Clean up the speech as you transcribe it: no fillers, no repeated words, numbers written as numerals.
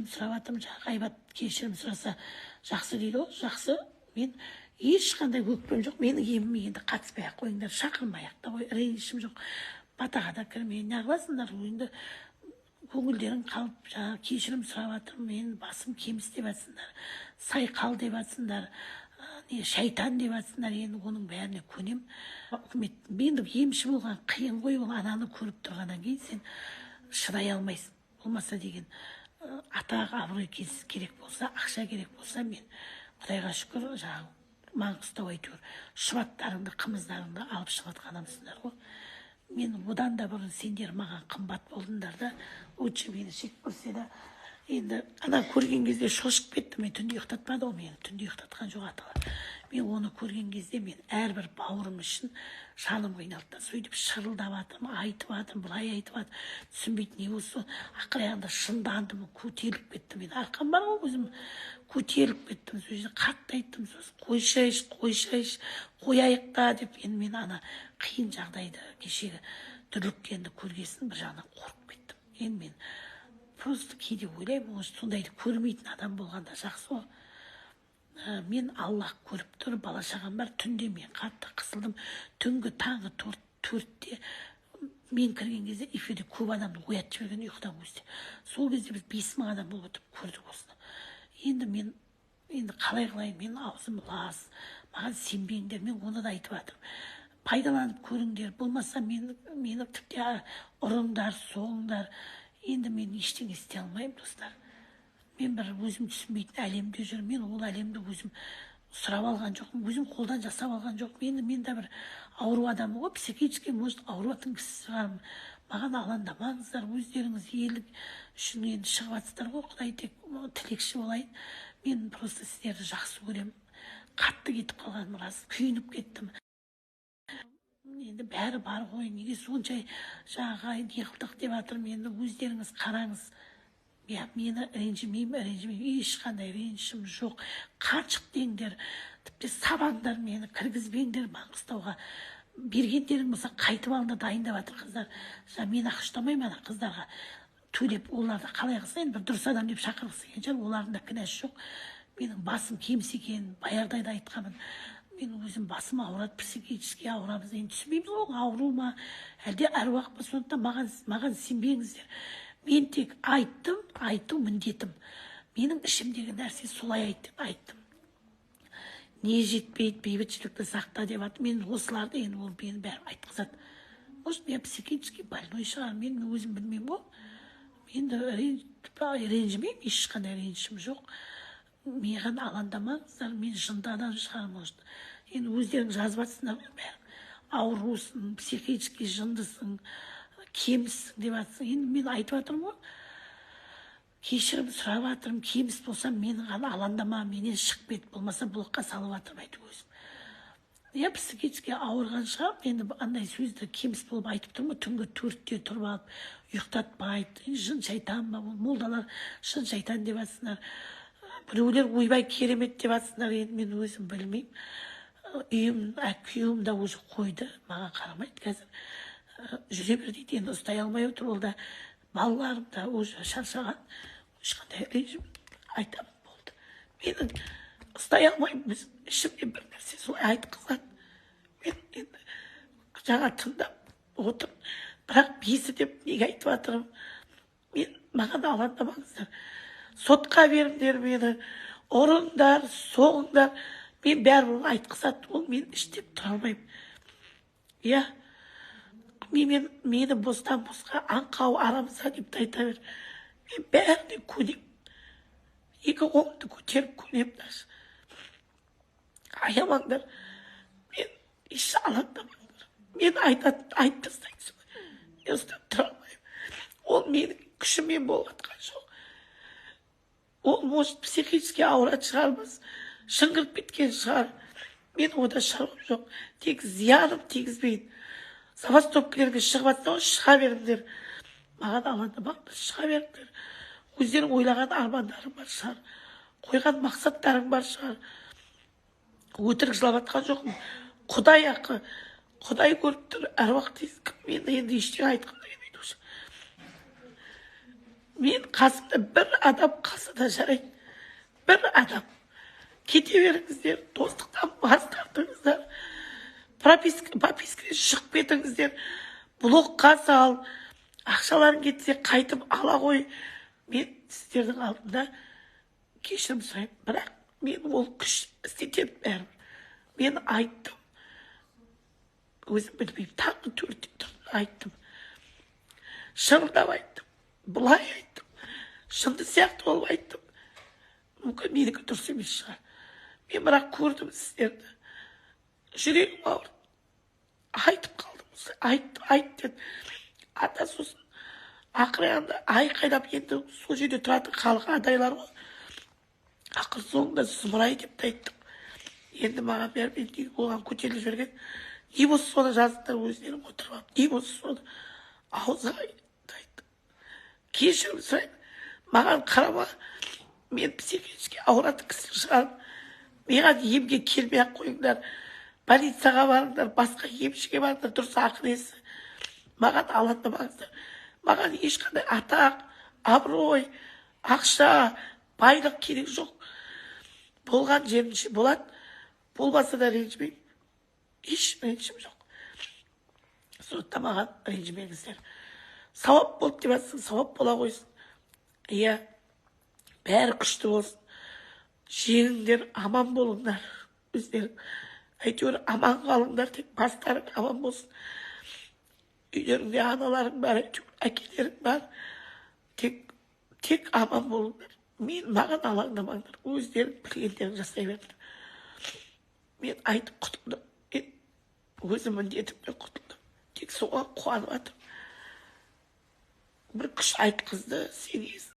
сұрап жатырмын. Жаңағы ғайбат кешірім сұраса жақсы дейді ғой, жақсы. Мен ешқандай өкпем жоқ, менің еміме енді қатыспай ақ қойыңдар, шақырмай ақ та қой, ренішім жоқ, батаға да кірмей, неғыласыңдар енді, көңілдерің қалып, жаңағы кешірім сұрап жатырмын. Мен басым кеміс деп жатсыңдар, сайқал деп жатсыңдар, не шайтан деп жатсыңдар, енді оның бәріне көнем. Үкімет енді емші болған қиын ғой, ол ананы көріп тұрғаннан кейін сен шыдай алмайсың. Болмаса деген атақ абырой керек болса, ақша керек болса, мен құдайға шүкір, жаңағы Маңғыстау әйтеуір шұбаттарыңды, қымыздарыңды алып шығып жатқан адамсыңдар ғой. Мен одан да бұрын сендер маған қымбат болдыңдар да, лучше мені жек көрсе де. Енді ана көрген кезде шошып кеттім мен, түнде ұйықтатпады ғой мені, түнде ұйықтатқан жоқ аталар. Мен оны көрген кезде мен әрбір бауырым үшін жаным қиналды да, сөйтіп шырылдап жатырмын, айтып жатырмын, былай айтып жатырмын, түсінбейді не болса. Ақыр аяғында шындандым, көтеріліп кеттім, мен арқам бар ғой өзім, көтеріліп кеттім. Сол жерде қатты айттым, сосын қойшайшы, қойшайшы, қояйық та деп. Енді мен ана қиын жағдайды, кешегі дүрліккенді көргесін бір жағынан қорқып кеттім. Енді мен просто кейде ойлаймын, может, сондайды көрмейтін адам болғанда жақсы ғой. Мен Аллах көріп тұр, бала шағам бар. Түнде мен қатты қысылдым. Түнгі таңғы 4-те мен кірген кезде эфирде көп адамды оятып жіберген ұйқыдан өзі. Сол кезде біз 5000 адам болып отырып көрдік осыны. Енді мен енді қалай қылайын, мен аузым лас, маған сенбеңдер, мен оны да айтып жатырмын. Пайдаланып көріңдер, болмаса мені тіпті ұрыңдар, соғыңдар. Енді мен ештеңе істей алмаймын, достар. Мен бір өзім түсінбейтін әлемде жүрмін. Мен ол әлемді өзім сұрап алған жоқпын, өзім қолдан жасап алған жоқпын. Енді мен де бір ауру адаммын ғой, психически, может, ауыратын кісі шығармын. Маған алаңдамаңыздар, өздеріңіз ерлік үшін енді шығып жатсыздар ғой, құдай тек тілекші болайын. Мен просто сіздерді жақсы көремін. Қатты кетіп қалғаным рас, күйініп кеттім. Енді бәрі бар ғой, неге сонша жаңағы не қылдық деп жатырмын. Енді өздеріңіз қараңыз. Иә, мені ренжімеймін, ренжімеймін, ешқандай ренішім жоқ. Қашық деңдер, тіпті сабаңдар мені, кіргізбеңдер Маңғыстауға. Бергендерің болса қайтып алыңдар, дайындап жатыр қыздар. Жаңа мен ақша ұстамаймын ана қыздарға төлеп, оларды қалай қылса, енді бір дұрыс адам деп шақырғысы келген шығар, олардың да кінәсі жоқ. Менің басым кеміс екенін баяғыда да айтқанмын. Мен өзім басым ауырады, психически ауырамыз, енді түсінбейміз ғой, ауру ма, әлде әруақ па, сондықтан маған сенбеңіздер. Мен тек айттым, айту міндетім. Менің ішімдегі нәрсе солай айт деп айттым. Не жетпейді, бейбітшілікті сақта деп жатыр. Мен осыларды енді ол мені бәрі айтқызады. Может, мен психически больной шығар, мен өзім білмеймін ғой. Енді ренжімеймін, ешқандай ренішім жоқ. Маған алаңдамаңыздар, мен жынды адам шығармын, может. Енді өздерің жазып жатсыңдар ғой бәрін. Аурусың, психически жындысың, кеміссің деп жатсың. Енді мен айтып жатырмын ғой, кешірім сұрап жатырмын, кеміс болсам мені ғана алаңдама, менен шығып кет, болмаса блокқа салып жатырмын әйтеуір өзім. Я психически ауырған шығармын, енді андай сөзді кеміс болып айтып тұрмын ғой, түнгі 4-те тұрып алып ұйықтатпайды, жын шайтан ба, ол молдалар жын шайтан деп жатсыңдар, біреулер ойбай керемет деп жатсыңдар, енді мен өзім білмеймін. Үйім, күйеуім де уже қойды, маған қарамайды қазір. Жүре бер дейді, енді ұстай алмай отыр ол да. Балаларым да уже шаршаған, ешқандай режим айтамын болды. Менің ұстай алмаймын өзім, ішімде бір нәрсе солай айтқызады. Мен енді жаңа тыңдап отырмын, бірақ бесі деп неге айтып жатырмын? Мен маған алаңдамаңыздар, сотқа беріңдер мені, ұрыңдар, соғыңдар, мен бәрібір оны айтқызады, ол мен іштеп тұра алмаймын. Иә, мені бостан босқа аңқау арамза деп те айта бер. Мен бәріне көнемін. Екі қолымды көтеріп көнемін даже. Аямаңдар. Мен еш алаңдамаңдар. Мен айтатын айтып тастайын солай. Мен ұстап тұра алмаймын. Ол менің күшіммен болып жатқан жоқ. Ол, может, психически ауыратын шығармыз, шыңғырып кеткен шығар. Мен ода шаруам жоқ. Тек зияным тигізбейді. Забастовкалерге шығып жатса ғой, шыға беріңдер. Маған алаңдамаңдар, шыға беріңдер. Өздерің ойлаған армандарың бар шығар, қойған мақсаттарың бар шығар. Өтірік жылап жатқан жоқпын. Құдай ақы, Құдай көріп тұр, әруақ дейсің. Мен енді ештеңе айтқым да келмейді уже. Мен қасымда бір адам қалса да жарайды, бір адам. Кете беріңіздер, достықтан бас тартыңыздар, пропискадан шығып кетіңіздер, блокқа сал, ақшаларың кетсе қайтып ала ғой. Мен сіздердің алдында кешірім сұраймын, бірақ мен ол күш істетеді бәрібір. Мен айттым, өзім білмеймін, таңғы 4-те тұрдым, айттым, шырылдап айттым, былай айттым, шынды сияқты болып айттым. Мүмкін менікі дұрыс емес шығар. Мен бірақ көрдім сіздерді, жүрегім ауырды, айтып қалдым, айт, айт деді. Ата сосын ақыр аяғында айқайлап, енді сол жерде тұратын халық адайлар ғой, ақыр соңында сұмырай деп те айттым. Енді маған бәрібір, енді оған көтеріліп жіберген, не болса соны жазыңдар, өздерің отырып алып, не болса соны ауызға айттым. Кешірім сұраймын, маған қарама, мен психически ауыратын кісі шығармын. Маған емге келмей ақ қойыңдар, больницаға барыңдар, басқа емшіге барыңдар, дұрыс ақыл есі. Маған алаңдамаңыздар. Маған ешқандай атақ, абырой, ақша, байлық керек жоқ. Болған жерінше болады, болмаса да ренжімеймін. Еш ренішім жоқ. Сондықтан маған ренжімеңіздер. Сауап болды деп жатсаң, сауап бола қойсын. Иә, бәрі күшті болсын. Жеңіңдер, аман болыңдар. Өздерің әйтеуір аман қалыңдар, тек бастарың аман болсын. Үйлеріңде аналарың бар, әйтеуір әкелерің бар. Тек аман болыңдар. Мен маған алаңдамаңдар. Өздерің білгендерін жасай беріңдер. Мен айтып құтылдым. Мен өзім міндетімнен құтылдым. Тек соған қуанып жатырмын. Бір күш айтқызды, сенесің.